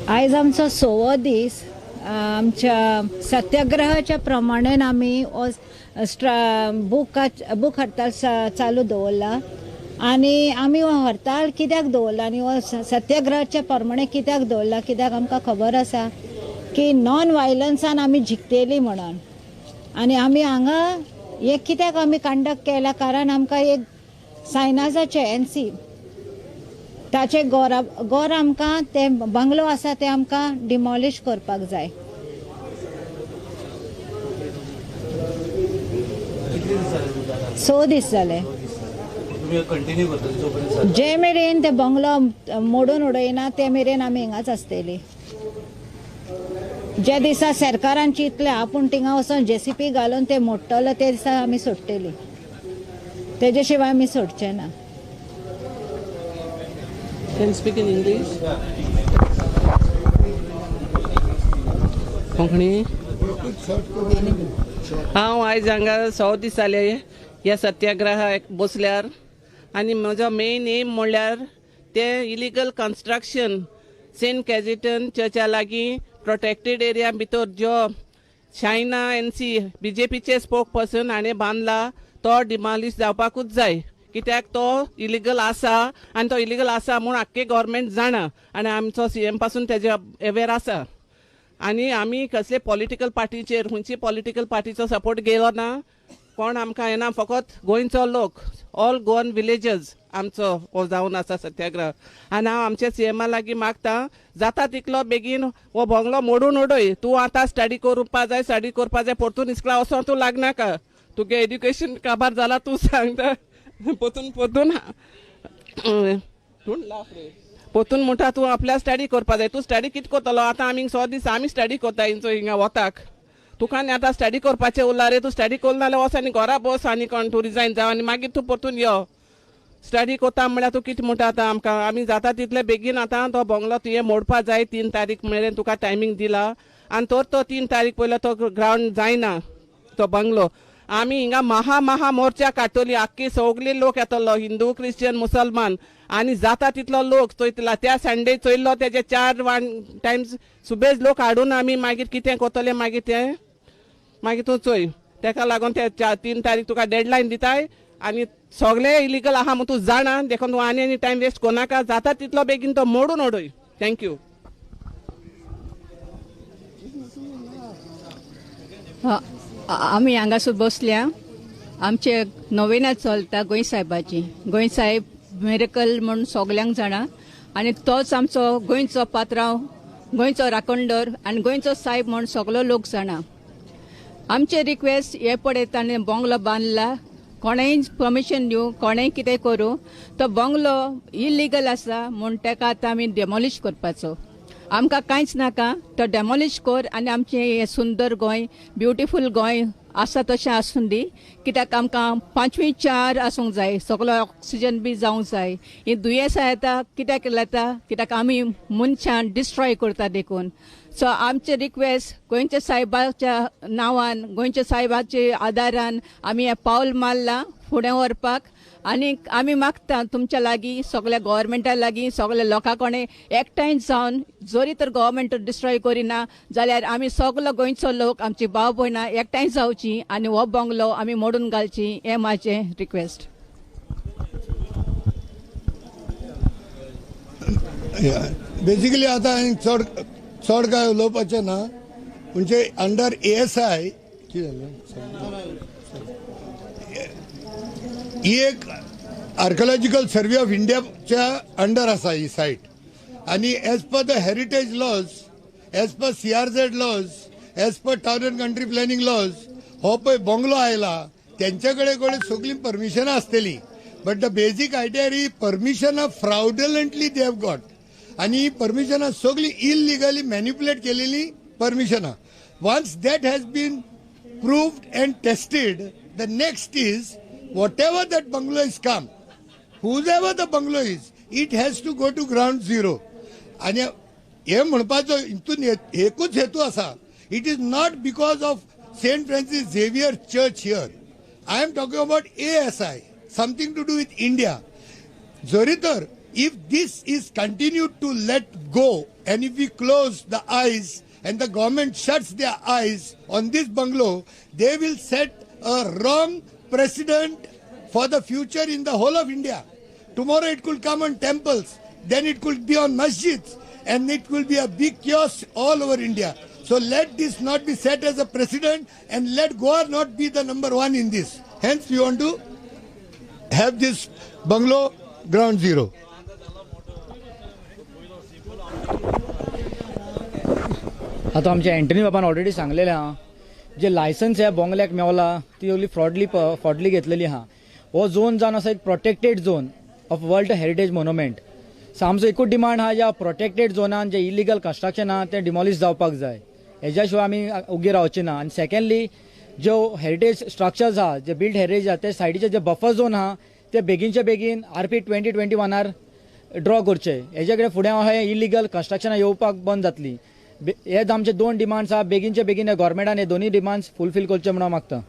आयज आमचो 6वो दीस. आमच्या सत्याग्रहाच्या प्रमाणे आमी बूक हडताल चालू दवरला आनी आमी हो हडताल कित्याक दवरला आनी हो सत्याग्रहाच्या प्रमाणे कित्याक दवरला, कित्याक आमकां खबर आसा की नॉन वायलन्सान आमी जिखतली म्हणून. आनी आमी हांगा हे कित्याक आमी कंडक्ट केला, कारण आमकां एक सायनाजाचे एनसी ताचे गोर आमकां ते बंगलो आसा ते आमकां डिमॉलिश करपाक जाय. 6 दीस जाले. जे मेरेन ते बंगलो मोडून उडयना ते मेरेन आमी हिंगाच आसतली. ज्या दिसा सरकारान चिंतलें आपूण थिंगा वचोन जेसीपी घालून ते मोडटलो ते दिसा आमी सोडटली, तेजे शिवाय आमी सोडचे ना. Can speak in English? Konkani? हांव आयज हांगा 6 दीस जाले ह्या सत्याग्रहाक बसल्यार आनी म्हजो मेन एम म्हणल्यार ते इलिगल कन्स्ट्रक्शन सेंट कॅजिटन चर्चा लागीं प्रोटेक्टेड एरिया भितर जो शायना एनसी बीजेपीचे स्पोक पर्सन हाणें बांदला तो डिमॉलिश जावपाकूच जाय, कित्याक तो इलिगल आसा आनी तो इलिगल आसा म्हूण आख्खे गव्हर्मेंट जाणा आनी आमचो सीएम पासून तेजे अवेर आसा. आनी आमी कसले पॉलिटिकल पार्टीचेर खंयची पॉलिटिकल पार्टीचो सपोर्ट गेलो ना, कोण आमकां येना, फकत गोंयचो लोक ऑल गोवन विलेजर्स आमचो हो जावन आसा सत्याग्रह. आनी हांव आमच्या सीएमा लागीं मागता जाता तितलो बेगीन हो बंगलो मोडून उडय. तूं आतां स्टडी करपा जाय, स्टडी करपा जाय, परतून इस्कुला वचोन तूं लागनाका, तुगे एड्युकेशन काबार जाला तूं सांगता. परतून परतून परतून म्हणटा तूं आपल्या स्टडी करपा जाय, तूं स्टडी कितें करतलो? आतां आमी 6 दीस आमी स्टडी करता हिंचो हिंगा वताक, तुका आनी आतां स्टडी करपाचें उरला रे, तूं स्टडी करना जाल्यार वच आनी घरा बस आनी कोण तूं रिजायन जाव आनी मागीर तूं परतून यो. स्टडी करता म्हणल्यार तूं कितें म्हणटा आतां आमकां? आमी जाता तितले बेगीन आतां तो बंगलो तुवें मोडपा जाय. 3 तारीख मेरेन तुका टायमींग दिला आनी तर तो 3 तारीख पयलो तो ग्रावंड जायना तो बंगलो. आमी हिंगा महा महा मोर्चा काडटली, आख्खी सगळी लोक येतलो, हिंदू क्रिश्चन मुसलमान आनी जाता तितलो लोक चोयतला. त्या संडे चोयल्लो तेजे 4 टायम्स सुबेज लोक हाडून आमी मागीर कितें करतले मागीर तें मागीर तूं चोय. तेका लागून ते 3 तारीख तुका डेडलायन दिताय आनी सगळे इलिगल आहा म्हूण तूं जाणा, देखून तूं आनी आनी टायम वेस्ट करनाका, जाता तितलो बेगीन तो मोडून उडय. Thank you. आमी हांगासर बसल्या, आमचे नोवेना चलता गोंय साहेबाची. गोंय साहेब मिरेकल म्हूण सगल्यांक जाणा आनी तोच आमचो गोंयचो पात्रांव, गोंयचो राखणदार आनी गोंयचो साहेब म्हूण सगलो लोक जाणा. आमचे रिक्वेस्ट हे पळय ताणें बंगलो बांदला, कोणेंय परमिशन दिवं, कोणेंय कितें करूं, तो बंगलो इलिगल आसा म्हूण ताका आतां आमी डेमोलिश करपाचो. आमकां कांयच नाका, तो डेमोलिश कर आनी आमचें हें सुंदर गोंय, ब्युटिफूल गोंय आसा तशें आसूं दी. कित्याक आमकां 5वी 4 आसूंक जाय, सगलो ऑक्सिजन बी जावंक जाय. ही दुयेंसां येता कित्याक येता, कित्याक आमी मनशान डिस्ट्रॉय करता देखून. सो आमचें रिक्वेस्ट गोंयच्या सायबाच्या नांवान, गोंयच्या सायबाच्या आदारान आमी हें पावल मारलां फुडें व्हरपाक. आनी आमी मागता तुमच्या लागीं, सगल्या गव्हर्मेंटा लागीं, सगल्या लोकां कोणें एकठांय जावन जरी तर गव्हर्मेंट डिस्ट्रॉय करिना जाल्यार आमी सगलो गोंयचो लोक, आमची भाव भयणां एकठांय जावची आनी हो बंगलो आमी मोडून घालची, हें म्हाजें रिक्वेस्ट. बेसिकली आतां चड चड काय उलोवपाचें ना, म्हणजे अंडर एएसआय कितें जालें, ही एक आर्किओलॉजिकल सर्वे ऑफ इंडियाच्या अंडर आसा ही सायट आनी as per the heritage laws, as per CRZ laws, as per town and country planning laws, हो पळय बंगलो आयला तेंच्या कडेन कडेन सगळीं परमिशनां आसतलीं, बट the basic idea ही परमिशनां फ्राउडलंटली they have got आनी ही परमिशनां सगळीं इलिगली मॅन्युपुलेट केलेली परमिशनां. Once that has been proved and tested, the next is whatever that bungalow is come, whoever the bungalow is, it has to go to ground zero. आनी हे म्हणपाचो हितून एकूच हेतू आसा, it is not because of Saint Francis Xavier church here, I am talking about ASI, something to do with India. जरी तर If this is continued to let go and if we close the eyes and the government shuts their eyes on this bungalow, they will set a wrong precedent for the future in the whole of India. Tomorrow it could come on temples, then it could be on masjids, and it will be a big chaos all over India. So let this not be set as a precedent and let Goa not be the number one in this. Hence we want to have this bungalow ground zero. आतां आमच्या Anthony बाबान already सांगलेलें आहा, जे licence ह्या बोंगल्याक मेवला ती सगळी फ्रॉडली घेतलेली आहा. हो झोन जावन आसा एक protected zone of world heritage monument. So आमचो एकूच डिमांड आहा, ज्या प्रोटेक्टेड झोनान जे इलिगल कन्स्ट्रक्शन आहा तें डिमॉलिश जावपाक जाय, हेज्या शिवाय आमी उगी रावचे ना. आनी सेकेंडली ज्यो हेरिटेज स्ट्रक्चर्स आहा, जे बिल्ड हेरिटेज आहा, ते सायडीचे जे बफर झोन आहा ते बेगीनचे बेगीन RP 2021 draw करचे. हेजे कडेन फुडें हे इलिगल कन्स्ट्रक्शनां येवपाक बंद जातली. हे आमचे दोन डिमांड्स आहा, बेगीनचे बेगीन गव्हर्मेंटान हे दोनूय डिमांड्स फुलफील करचे म्हणून हांव मागता.